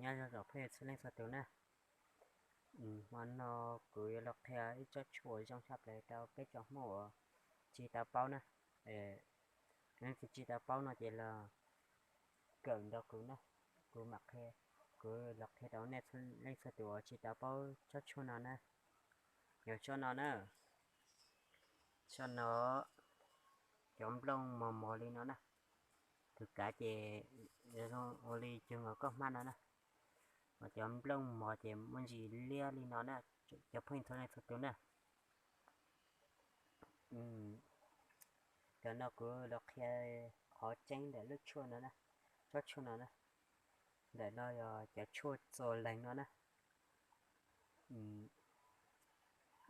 Nyob zoo tsoom phooj ywg txhua leej txhua tus na. Hmo no kuv yuav los qhia ib tsob tshuaj zoo tshaj plaws rau peb tsoom Hmoob uas tsis tau paub na. Leej twg tsis tau paub no ces los kawm nrog kuv na, kuv mam qhia, kuv los qhia rau nej txhua leej txhua tus uas tsis tau paub tsob tshuaj no na. Yog tsob no na, tsob no, cov nplooj mos mos li no na, tus kav ces zoo ua li cuag nkaus koj hmab no na, mas cov nplooj mos ces muaj ntsis liab li no na, cov phooj ywg txhua leej txhua tus na. Cov no kuv los qhia qhov tseeb ntawm lub tshuaj no na, tsob tshuaj no na. Ntawm no yog cov tshuaj txuas leeg no na.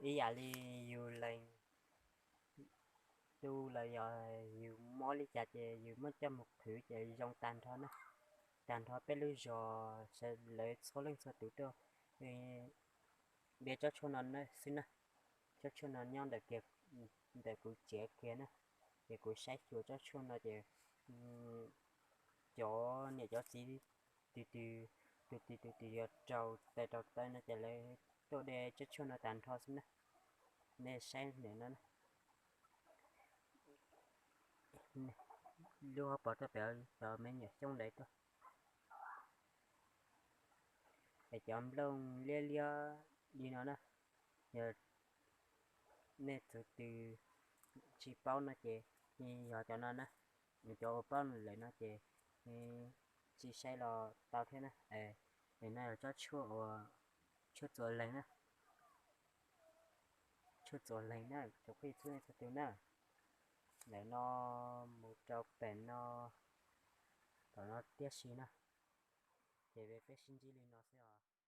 Ib yam li yus lees tu los yog yus mob li cas ces yus muab coj mus qhwv ces zoo tag nrho na. Tag nrho peb lub zos sawv lawv txhua leej txhua tus tuaj de tsob tshuaj no xwb na. Tsob tshuaj no nyob ntawm kiag, ntawm kuv tsev kiag na. Ces kuv saib xyuas tsob tshuaj no ces cov niam cov txiv tus twg, tus twg tus twg yog raug tais raug taw no ces lawv tuaj de tsob tshuaj no tag nrho xwb na. Nej saib ntawm no, lub hauv paus tuaj pem cov me nyuam xyoob ntawd tuaj. Es cov nplooj liab liab li no na, yog nej txhua tus tsis paub no ces yog cov no na, cov uas paub lawm no ces tsis saib los tau thiab na. Es no yog tsob tshuaj uas tshuaj txuas leeg na, tshuaj txuas leeg na, tsoom phooj ywg txhua leej txhua tus na. Ntawm no mus rau pem no, tom no tiam sis na, ces peb sib ntsib li no xwb os.